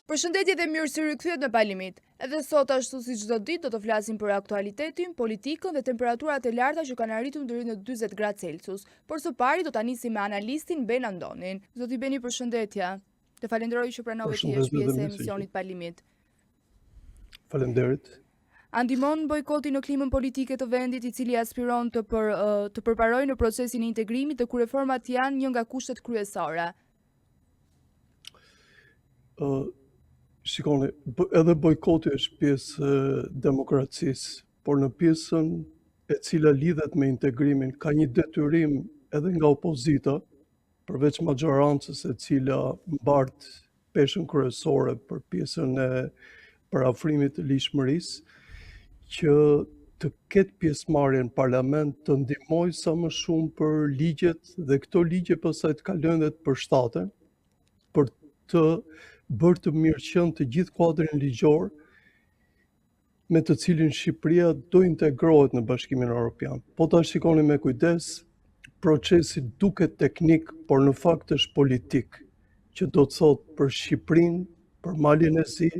Përshëndetje dhe mirë se u rikthyet në Pa Limit. Edhe sot ashtu si çdo ditë do të flasim për aktualitetin, politikën dhe temperaturat e larta që kanë arritur deri në 40 gradë Celsius. Por së pari do ta nisim me analistin Ben Andonin. Zoti Beni, përshëndetje. Të falenderoj që pranove të jesh pjesë e emisionit Pa Limit. Faleminderit. A ndihmon bojkoti në klimën politike të vendit i cili aspiron të për të përparojë në procesin e integrimit dhe ku reformat janë një nga kushtet kryesore? Ë uh, shikoni, edhe bojkoti është pjesë e demokracisë, por në pjesën e cila lidhet me integrimin ka një detyrim edhe nga opozita, përveç maxhorancës e cila mbart peshën kryesore për pjesën e përafrimit të ligjshmërisë, që të ketë pjesëmarrje në parlament, të ndihmojë sa më shumë për ligjet dhe këto ligje pastaj të kalojnë dhe të përshtaten për të bërë të mirëqenë të gjithë kuadrin ligjor me të cilin Shqipëria do integrohet në Bashkimin Europian. Po ta shikoni me kujdes, procesi duket teknik, por në fakt është politik, që do të thotë për Shqipërinë, për Malin e Zi,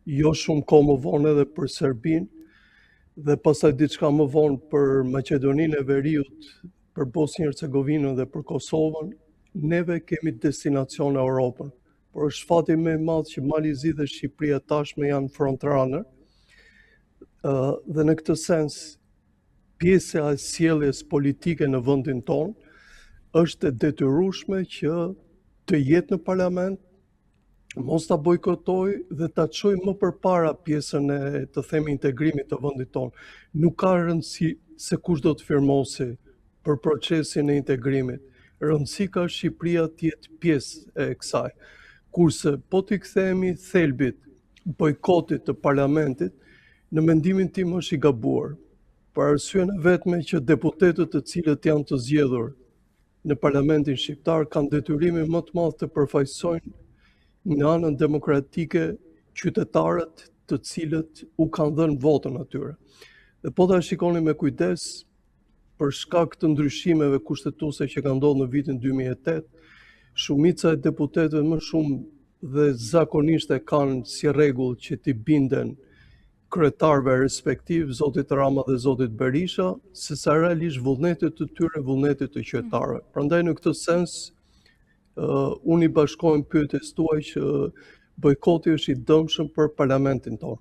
jo shumë kohë më vonë edhe për Serbinë, dhe pastaj diçka më vonë për Maqedoninë e Veriut, për Bosnjë Hercegovinën dhe për Kosovën, neve kemi destinacion Europën. Por është fati më i madh që Mali i Zi dhe Shqipëria tashmë janë frontrunner. Ë dhe në këtë sens pjesa e sjelljes politike në vendin tonë është e detyrueshme që të jetë në parlament, mos ta bojkotojë dhe ta çojë më përpara pjesën e të themi integrimit të vendit tonë. Nuk ka rëndësi se kush do të firmosi për procesin e integrimit. Rëndësi ka Shqipëria të jetë pjesë e kësaj. Kurse po t'i kthehemi thelbit, bojkotit të parlamentit, në mendimin tim është i gabuar. Për arsyen e vetme që deputetët të cilët janë të zgjedhur në parlamentin shqiptar kanë detyrimin më të madh të përfaqësojnë në anën demokratike qytetarët të cilët u kanë dhënë votën atyre. Dhe po ta shikoni me kujdes, për shkak të ndryshimeve kushtetuese që kanë ndodhur në vitin 2008, shumica e deputetëve më shumë dhe zakonisht e kanë si rregull që t'i binden kryetarëve respektiv, zotit Rama dhe zotit Berisha, se sa realisht vullnetit të tyre, vullnetit të qytetarëve. Mm. Prandaj në këtë sens, uh, unë i bashkohem pyetjes tuaj që bojkoti është i dëmshëm për parlamentin tonë.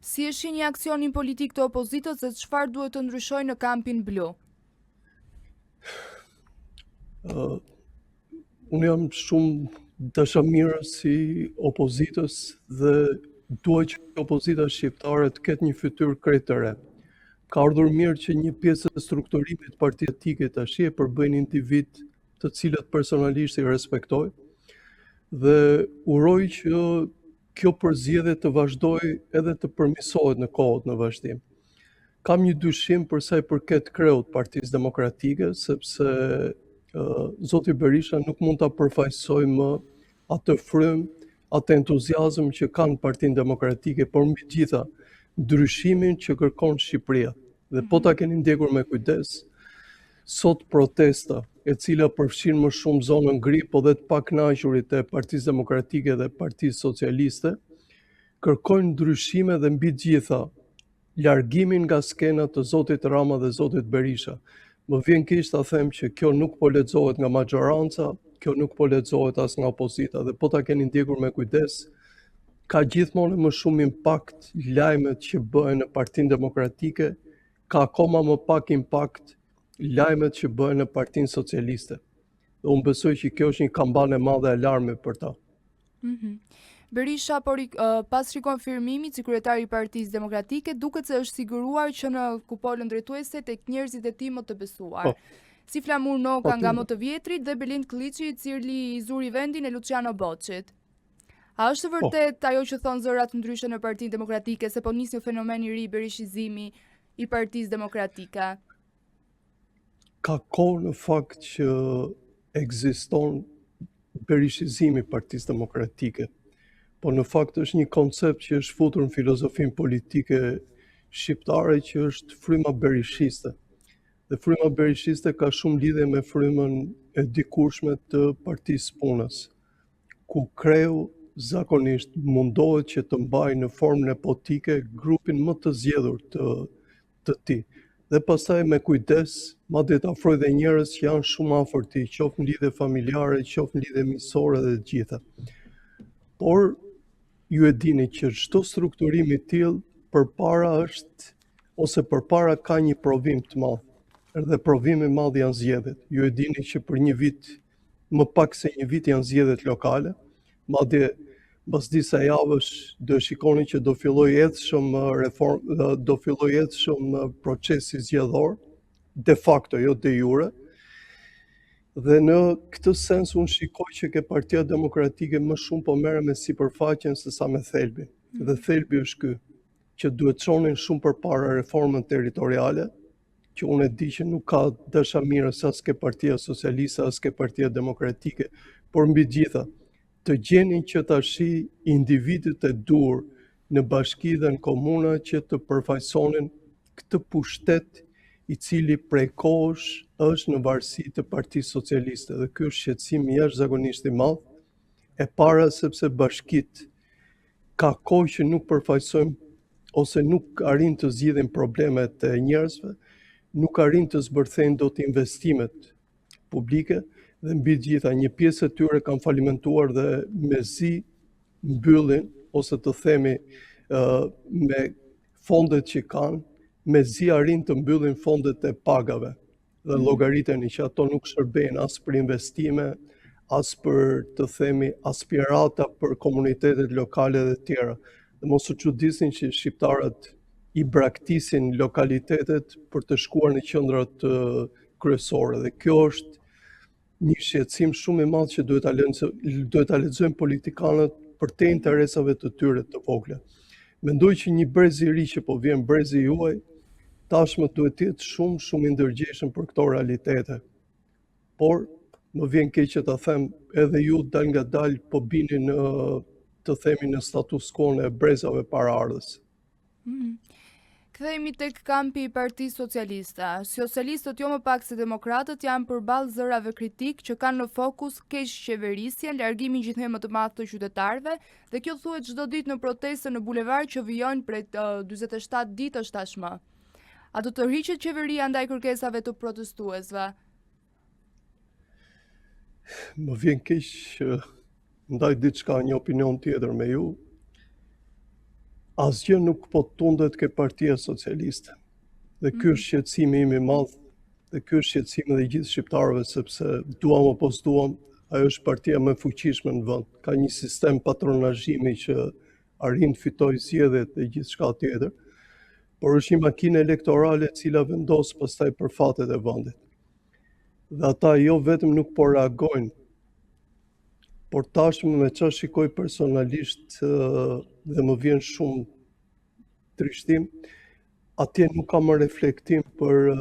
Si e shihni aksionin politik të opozitës dhe çfarë duhet të ndryshojë në kampin blu? Uh, unë jam shumë dashamirës i opozitës dhe dua që opozita shqiptare të ketë një fytyrë krejt të re. Ka ardhur mirë që një pjesë e strukturimit partiak tashi e përbëjnë individë të cilët personalisht i respektoj dhe uroj që kjo përzgjedhje të vazhdojë edhe të përmirësohet në kohët në vazhdim. Kam një dyshim për sa i përket kreut të Partisë Demokratike, sepse uh, zoti Berisha nuk mund ta përfaqësojë më atë frymë, atë entuziazëm që ka në Partinë Demokratike, por mbi të gjitha ndryshimin që kërkon Shqipëria. Dhe po ta mhm. keni ndjekur me kujdes, Sot protesta, e cila përfshin më shumë zonën gri, po dhe të pakënaqurit e Partisë Demokratike dhe Partisë Socialiste, kërkojnë ndryshime dhe mbi të gjitha largimin nga skena të zotit Rama dhe zotit Berisha. Më vjen keq ta them që kjo nuk po lexohet nga maxhoranca, kjo nuk po lexohet as nga opozita dhe po ta keni ndjekur me kujdes, ka gjithmonë më shumë impakt lajmet që bëhen në Partinë Demokratike ka akoma më pak impakt lajmet që bëhen në Partinë Socialiste. Dhe unë besoj që kjo është një kambanë e madhe alarmi për ta. Mm -hmm. Berisha, por uh, pas rikonfirmimit si kryetar i Partisë Demokratike, duket se është siguruar që në kupolën drejtuese tek njerëzit e tij më të besuar. Po. Si Flamur Noka po, nga më të vjetrit dhe Belind Këlliçi, i cili i zuri vendin e Luciano Boçit. A është e po. vërtetë ajo që thonë zërat ndryshe në Partinë Demokratike se po nis një fenomen i ri berishizimi i Partisë Demokratike? Ka kohë në fakt që ekziston berishizimi i Partisë Demokratike. Po në fakt është një koncept që është futur në filozofinë politike shqiptare që është fryma berishiste. Dhe fryma berishiste ka shumë lidhje me frymën e dikurshme të Partisë së Punës, ku kreu zakonisht mundohet që të mbajë në formë nepotike grupin më të zgjedhur të të tij. Dhe pastaj me kujdes, madje të afrojë dhe njerëz që janë shumë afër tij, qoftë në lidhje familjare, qoftë në lidhje miqësore dhe të gjitha. Por ju e dini që çdo strukturim i tillë përpara është ose përpara ka një provim të madh. Dhe provimi i madh janë zgjedhjet. Ju e dini që për një vit, më pak se një vit janë zgjedhjet lokale, madje mbas disa javësh do e shikoni që do fillojë ethshëm reform, do fillojë ethshëm procesi zgjedhor, de facto, jo de jure. Dhe në këtë sens unë shikoj që ke Partia Demokratike më shumë po merren me sipërfaqen se sa me thelbin. Dhe thelbi është ky, që duhet çonin shumë përpara reformën territoriale, që unë e di që nuk ka dashamirës as ke Partia Socialiste, as ke Partia Demokratike, por mbi të gjitha, të gjenin që tashi individët e duhur në bashki dhe në komuna që të përfaqësonin këtë pushtet i cili prej kohësh është në varësi të Partisë Socialiste dhe ky është shqetësim jashtëzakonisht i madh. E para sepse bashkitë ka kohë që nuk përfaqësojnë ose nuk arrijnë të zgjidhin problemet e njerëzve, nuk arrijnë të zbërthejnë dot investimet publike dhe mbi të gjitha një pjesë e tyre kanë falimentuar dhe mezi mbyllin ose të themi uh, me fondet që kanë, mezi arrijnë të mbyllin fondet e pagave dhe mm. llogariteni që ato nuk shërbejnë as për investime, as për të themi aspirata për komunitetet lokale dhe të tjera. Dhe mos u çudisni që shqiptarët i braktisin lokalitetet për të shkuar në qendrat kryesore dhe kjo është një shqetësim shumë i madh që duhet ta lënë duhet ta lexojnë politikanët përtej interesave të tyre të vogla. Mendoj që një brez i ri që po vjen brezi juaj tashmë duhet të jetë shumë shumë i ndërgjegjshëm për këto realitete. Por më vjen keq që ta them, edhe ju dalëngadalë po bini në të themi në status quo e brezave paraardhës. Mm. Kthehemi tek kampi i Partisë Socialiste. Socialistët jo më pak se demokratët janë përballë zërave kritikë që kanë në fokus keqqeverisjen, largimin gjithnjë më të madh të qytetarëve dhe kjo thuhet çdo ditë në protestën në bulevard që vijojnë prej 47 ditësh tashmë. A do të tërhiqet qeveria ndaj kërkesave të protestuesve? Më vjen keq që ndaj diçka një opinion tjetër me ju. Asgjë nuk po tundet ke Partia Socialiste. Dhe ky mm. është shqetësimi im i madh dhe ky është shqetësimi dhe i gjithë shqiptarëve sepse duam apo s'duam, ajo është partia më e fuqishme në vend. Ka një sistem patronazhimi që arrin të fitojë zgjedhjet dhe gjithçka tjetër, por është një makinë elektorale e cila vendos pastaj për fatet e vendit. Dhe ata jo vetëm nuk po reagojnë, por tashmë me ça shikoj personalisht dhe më vjen shumë trishtim, atje nuk ka më reflektim për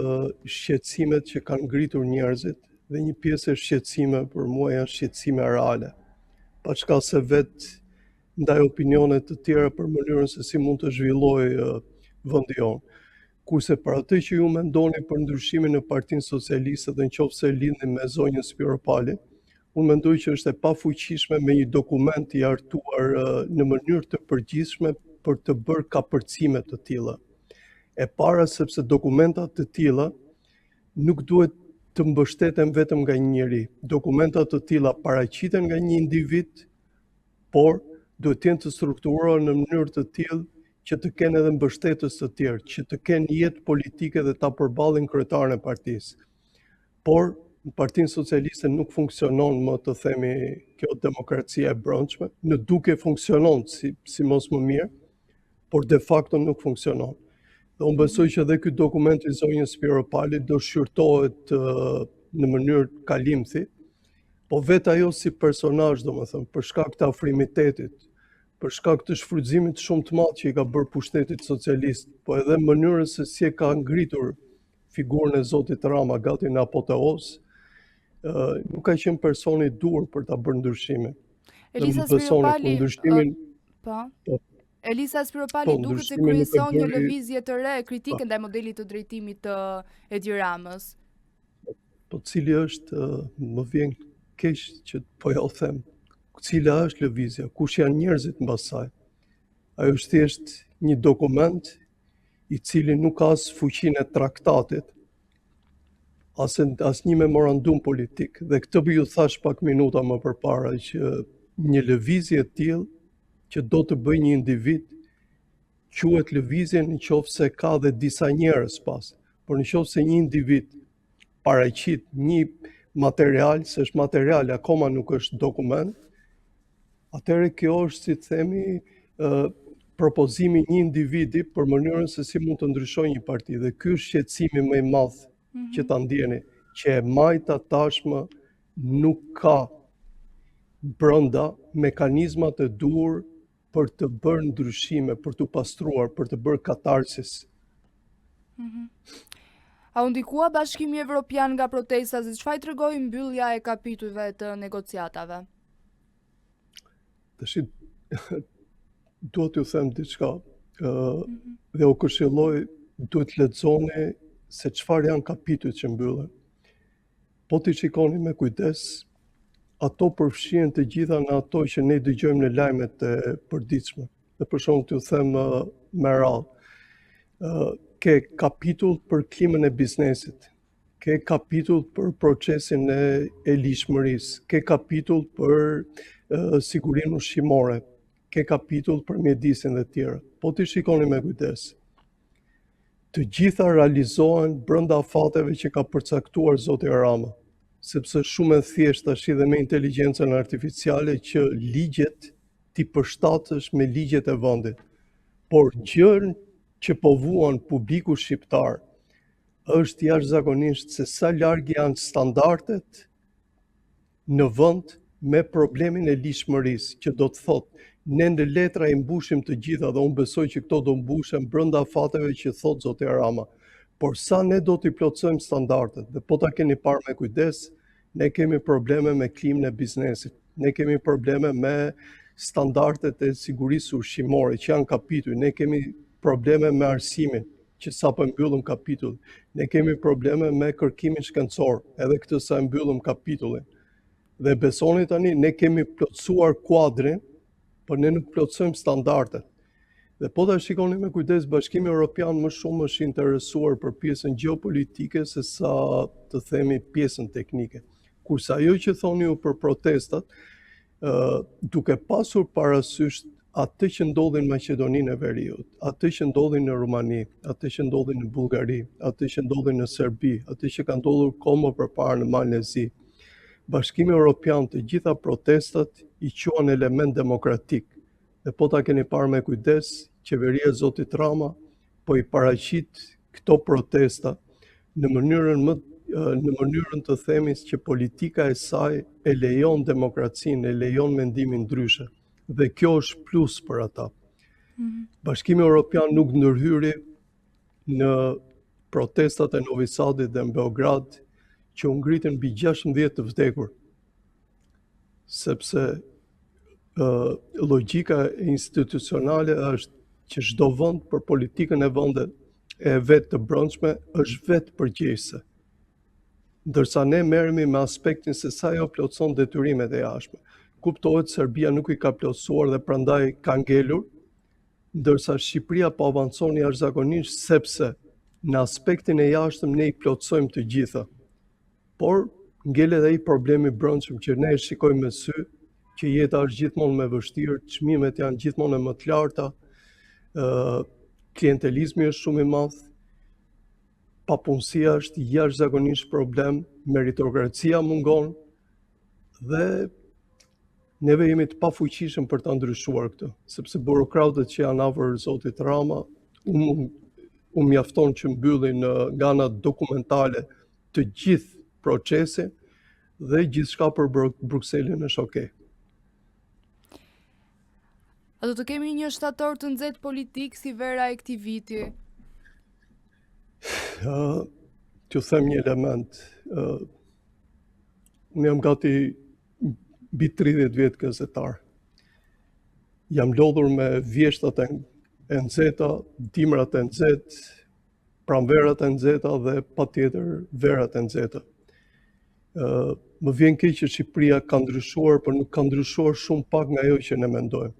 shqetësimet që kanë ngritur njerëzit dhe një pjesë e shqetësimeve për mua janë shqetësime reale. Paçka se vetë ndaj opinione të tjera për mënyrën se si mund të zhvillohej vendi jonë. Kurse për atë që ju mendoni për ndryshimin në Partinë Socialiste dhe në qoftë se lidhni me zonjën Spiropali, unë mendoj që është e pafuqishme me një dokument i hartuar në mënyrë të përgjithshme për të bërë kapërcime të tilla. E para sepse dokumenta të tilla nuk duhet të mbështeten vetëm nga një njeri. Dokumenta të tilla paraqiten nga një individ, por duhet të jenë të strukturuara në mënyrë të tillë që të kenë edhe mbështetës të tjerë, që të kenë jetë politike dhe ta përballin kryetarin e partisë. Por në Partinë Socialiste nuk funksionon më të themi kjo demokracia e brendshme, në dukje funksionon si si mos më mirë, por de facto nuk funksionon. Dhe unë besoj që edhe ky dokument i zonjës Spiropali do shqyrtohet në mënyrë kalimthi, po vetë ajo si personazh, domethënë, për shkak të afrimitetit, për shkak të shfrytëzimit shumë të madh që i ka bërë pushtetit socialist, po edhe mënyrës se si e ka ngritur figurën e zotit Rama gati në apoteozë, nuk ka qenë personi i duhur për ta bërë ndryshimin. Elisa Spiropali, ndryshimin, po. po. Elisa Spiropali po, duket se kryeson një lëvizje të re kritike po. ndaj modelit të drejtimit të Edi Ramës. Po cili është, më vjen keq që po jua them, cila është lëvizja, kush janë njerëzit mbas saj. Ajo është thjesht një dokument i cili nuk ka as fuqinë e traktatit, as, as një memorandum politik. Dhe këtë po ju thashë pak minuta më përpara që një lëvizje e tillë që do të bëjë një individ quhet lëvizje në qoftë se ka dhe disa njerëz pas, por në qoftë se një individ paraqit një material, se është material, akoma nuk është dokument, atëherë kjo është, si të themi, propozimi i një individi për mënyrën se si mund të ndryshojë një parti dhe ky është shqetësimi më i madh mm -hmm. që ta ndjeni, që e majta tashmë nuk ka brenda mekanizmat e duhur për të bërë ndryshime, për t'u pastruar, për të bërë katarsis. Mm -hmm. A u ndikua Bashkimi Evropian nga protesta dhe çfarë tregoi mbyllja e kapitujve të negociatave? Tashi dua t'ju them diçka, ë uh, mm -hmm. dhe u këshilloj duhet të lexoni se çfarë janë kapitujt që mbyllen. Po t'i shikoni me kujdes, ato përfshihen të gjitha në ato që ne dëgjojmë në lajmet e përditshme. Dhe për shembull t'ju them uh, me radhë, uh, ke kapitull për klimën e biznesit, ke kapitull për procesin e, e ligjshmërisë, ke kapitull për uh, sigurinë ushqimore, ke kapitull për mjedisin dhe të tjera. Po t'i shikoni me kujdes. Të gjitha realizohen brenda afateve që ka përcaktuar zoti Rama, sepse shumë e thjeshtë tashi dhe me inteligjencën artificiale që ligjet t'i përshtatësh me ligjet e vendit. Por gjënë që po vuan publiku shqiptar është jashtëzakonisht se sa larg janë standardet në vend me problemin e ligjshmërisë, që do të thotë ne në letra i mbushim të gjitha dhe unë besoj që këto do mbushen brenda afateve që thotë zoti Rama. Por sa ne do t'i plotësojmë standardet dhe po ta keni parë me kujdes, ne kemi probleme me klimën e biznesit, ne kemi probleme me standardet e sigurisë ushqimore që janë kapituj, ne kemi probleme me arsimin, që sapo e mbyllëm kapitullin. Ne kemi probleme me kërkimin shkencor, edhe këtë sa e mbyllëm kapitullin. Dhe besoni tani, ne kemi plotësuar kuadrin, por ne nuk plotësojmë standardet. Dhe po ta shikoni me kujdes, Bashkimi Evropian më shumë është interesuar për pjesën gjeopolitike se sa të themi pjesën teknike. Kurse ajo që thoni ju për protestat, duke pasur parasysh atë që ndodhi në Maqedoninë e Veriut, atë që ndodhi në Rumani, atë që ndodhi në Bullgari, atë që ndodhi në Serbi, atë që ka ndodhur kohë më përpara në Malin e Zi. Bashkimi Evropian të gjitha protestat i quan element demokratik. Dhe po ta keni parë me kujdes, qeveria e zotit Rama po i paraqit këto protesta në mënyrën më në mënyrën të themi që politika e saj e lejon demokracinë, e lejon mendimin ndryshe dhe kjo është plus për ata. Mm -hmm. Bashkimi Evropian nuk ndërhyri në protestat e Novi Sadit dhe në Beograd që u ngritën mbi 16 të vdekur. Sepse uh, logjika institucionale është që çdo vend për politikën e vendit e vet të brendshme është vetë përgjegjëse. Ndërsa ne merremi me aspektin se sa ajo plotëson detyrimet e jashtme. Kuptohet Serbia nuk i ka plotësuar dhe prandaj ka ngelur, ndërsa Shqipëria po avancon jashtëzakonisht sepse në aspektin e jashtëm ne i plotësojmë të gjitha. Por ngelet ai problemi i brendshëm që ne e shikojmë me sy, që jeta është gjithmonë më e vështirë, çmimet janë gjithmonë më të larta, ë klientelizmi është shumë i madh, papunësia është jashtëzakonisht problem, meritokracia mungon dhe neve jemi të pafuqishëm për ta ndryshuar këtë, sepse burokratët që janë afër zotit Rama u, u mjafton që mbyllin nga ana dokumentale të gjithë procesin dhe gjithçka për Brukselin është okay. A do të kemi një shtator të nxehtë politik si vera e këtij viti? Uh, t'ju them një element. Uh, unë jam gati mbi 30 vjet gazetar. Jam lodhur me vjeshtat e, e nxehta, dimrat e nxehtë, pranverat e nxehta dhe patjetër verat e nxehta. Ë më vjen keq që Shqipëria ka ndryshuar, por nuk ka ndryshuar shumë pak nga ajo që ne mendojmë.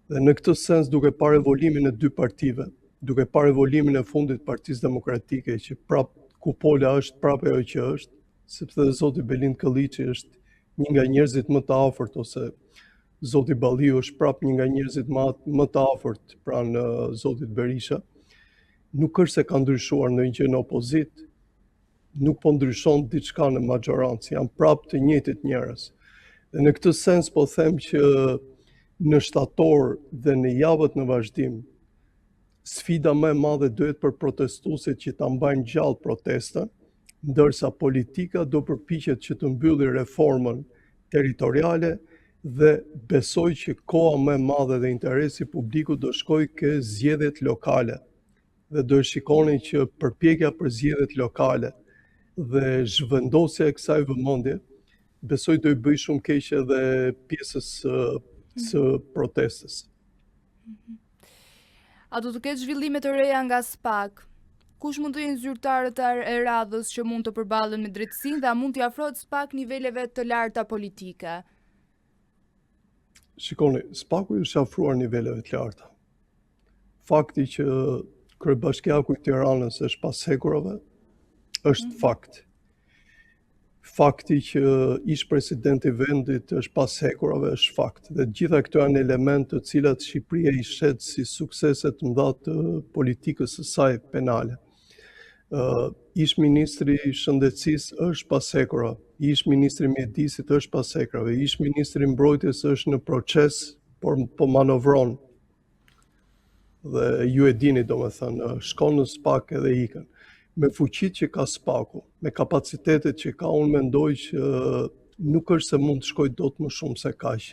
Dhe në këtë sens duke parë evolimin e dy partive, duke parë evolimin e fundit Partisë Demokratike që prap kupola është prapë ajo që është, sepse dhe zoti Belind Këlliçi është një nga njerëzit më të afërt ose zoti Balliu është prapë një nga njerëzit më më të afërt pranë zotit Berisha. Nuk është se ka ndryshuar ndonjë gjë në opozitë, nuk po ndryshon diçka në maxhorancë, janë prapë të njëjtit njerëz. Dhe në këtë sens po them që në shtator dhe në javët në vazhdim, sfida më e madhe do jetë për protestuesit që ta mbajnë gjallë protestën, ndërsa politika do përpiqet që të mbylli reformën territoriale dhe besoj që koha më e madhe dhe interesi i publikut do shkojë ke zgjedhjet lokale dhe do e shikoni që përpjekja për zgjedhjet lokale dhe zhvendosja e kësaj vëmendje besoj do i bëjë shumë keq edhe pjesës së, së protestës. A do të ketë zhvillime të reja nga SPAK? Kush mund të jenë zyrtarët e radhës që mund të përballen me drejtësinë dhe a mund t'i afrohet SPAK niveleve të larta politike? Shikoni, SPAK-u i është afruar niveleve të larta. Fakti që kryebashkiaku i Tiranës është pas hekurave është mm -hmm. fakt. Fakti që ish presidenti i vendit është pas hekurave është fakt. Dhe të gjitha këto janë elementë të cilat Shqipëria i shet si suksese të mëdha të politikës së saj penale. Uh, ish ministri i shëndetësisë është pas hekurave, ish ministri i mjedisit është pas hekurave, ish ministri i mbrojtjes është në proces, por po manovron dhe ju e dini domethënë, shkon në SPAK edhe ikën. Me fuqitë që ka SPAK-u, me kapacitetet që ka, unë mendoj që nuk është se mund të shkojë dot më shumë se kaq.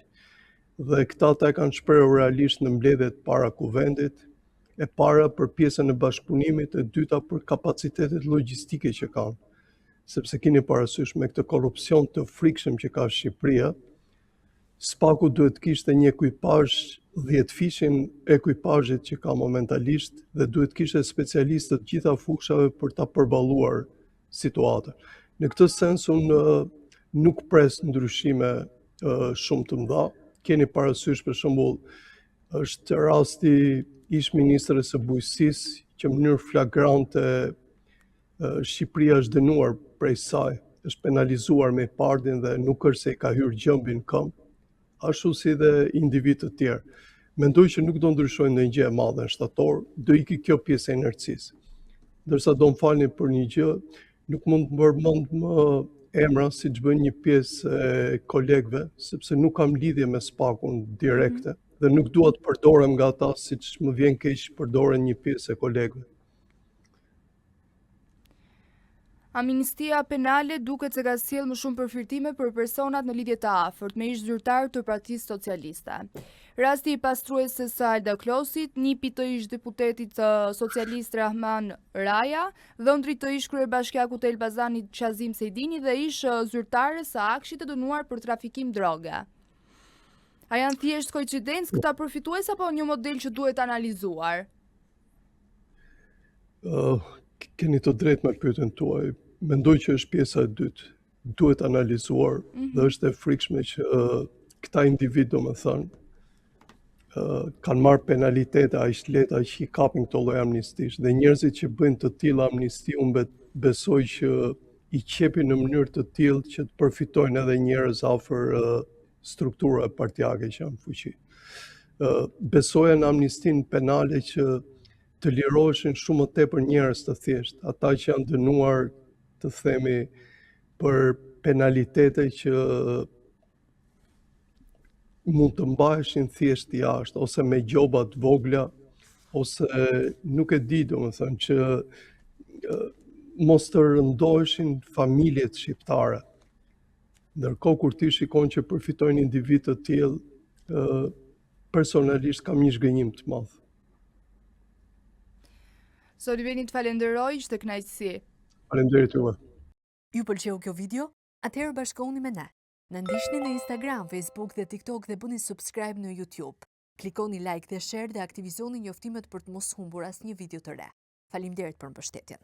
Dhe këta ata e kanë shprehur realisht në mbledhjet para kuvendit, e para për pjesën e bashkëpunimit, e dyta për kapacitetet logjistike që kanë. Sepse keni parasysh me këtë korrupsion të frikshëm që ka Shqipëria, SPAK-u duhet të kishte një ekuipazh dhjetëfishin e ekuipazhit që ka momentalisht dhe duhet të kishte specialistë të të gjitha fushave për ta përballuar situatën. Në këtë sens unë nuk pres ndryshime shumë të mëdha. Keni parasysh për shembull është rasti ish ministres së bujqësisë që në mënyrë flagrante Shqipëria është dënuar prej saj, është penalizuar me IPARD-in dhe nuk është se i ka hyrë gjembi në këmbë, ashtu si dhe individë të tjerë. Mendoj që nuk do ndryshojë ndonjë gjë e madhe në shtator, do iki kjo pjesë e inercisë. Ndërsa do më falni për një gjë, nuk mund të përmend më emra siç bëjnë një pjesë e kolegëve, sepse nuk kam lidhje me SPAK-un direkte mm -hmm. dhe nuk dua të përdorem nga ata siç më vjen keq përdoren një pjesë e kolegëve. Amnistia penale duket se ka sjellë më shumë përfitime për personat në lidhje të afërt me ish zyrtarë të Partisë Socialiste. Rasti i pastrueses së Alda Klosit, nipit të ish deputetit socialist Rrahman Rraja, dhëndrit të ish kryebashkiakut të Elbasanit Qazim Sejdini dhe ish zyrtares së AKSHI-t të dënuar për trafikim droge. A janë thjesht koincidencë këta përfitues apo një model që duhet analizuar? Uh, keni të drejtë me pyetjen tuaj. Mendoj që është pjesa e dytë. Duhet analizuar mm -hmm. dhe është e frikshme që uh, këta individë, domethënë, uh, kanë marrë penalitete aq të lehta që i kapin këto lloj amnistish dhe njerëzit që bëjnë të tilla amnisti unë besoj që i qepin në mënyrë të tillë që të përfitojnë edhe njerëz afër uh, strukturave partiake që janë në fuqi. Besoja në amnistinë penale që të liroheshin shumë më tepër njerëz të thjeshtë, ata që janë dënuar të themi për penalitete që mund të mbaheshin thjesht jashtë ose me gjoba të vogla ose nuk e di domethënë që mos të rëndoheshin familjet shqiptare. Ndërkohë kur ti shikon që përfitojnë individë të tillë, personalisht kam një zhgënjim të madh. Zoti Beni të falenderoj, ishte kënaqësi. Faleminderit juve. Ju pëlqeu kjo video? Atëherë bashkohuni me ne. Na ndiqni në Instagram, Facebook dhe TikTok dhe bëni subscribe në YouTube. Klikoni like dhe share dhe aktivizoni njoftimet për të mos humbur asnjë video të re. Faleminderit për mbështetjen.